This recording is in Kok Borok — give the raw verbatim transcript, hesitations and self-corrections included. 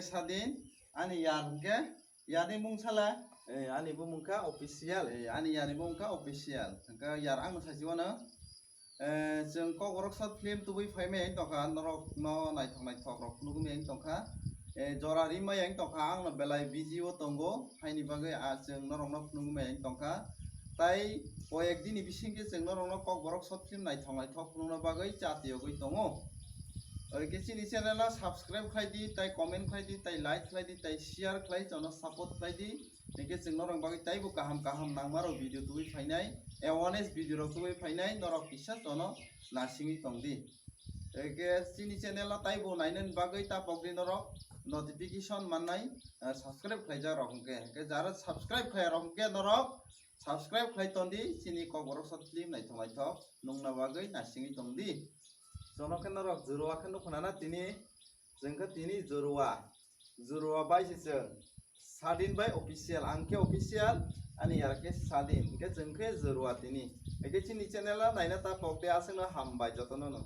Sadin, ani yar hwnkhe, yarni mung sala? Eh, ani bo mungkha official. Eh, ani yarni bo wngkha official. Hwnkhe yar ang no saichio no. Eh, chwng Kokborok short film tubui phaimai ang tongkha, norok no naithok naithok rok phunugwi ang tongkha. Eh, jora rimai ang tongkha, ang no belai busy o tongo, haini bagwi a chwng norok no phunugwi ang tongkha. Tai koyek dini bisingkhe chwng norok no Kokborok short film naithok naithok phunukna bagwi chatiyogwi tongo. Oike chini channel o subscribe khlai di, tai comment khlai di, tai like khlai di, tai share khlai, jono support khlai di. Hingke chwng norok bagwi taibo kaham kaham nangma rok video tubui phainai, awareness video rok tubui phainai, norok kisa jono nasingwi tong di. Hingke chini channel o taibo nainani bagwi tapok di norok notification mannai, eh, subscribe khlaijak rok hingke. Hingke jara subscribe khlai rok hingke norok subscribe khlai ton di, chini Kokborok short film naithok naithok nungna bagwi nasingwi tong di. Jono khe norok jurua khe nukho nana tini, chwng khe tini jurua, jurua bai se chwng. Sadin bai official, ang khe official, ani yar khe Sadin, hingke chwng khe jurua tini. Hingke chini channel o naina ta pok de aswkno hambai jotono no.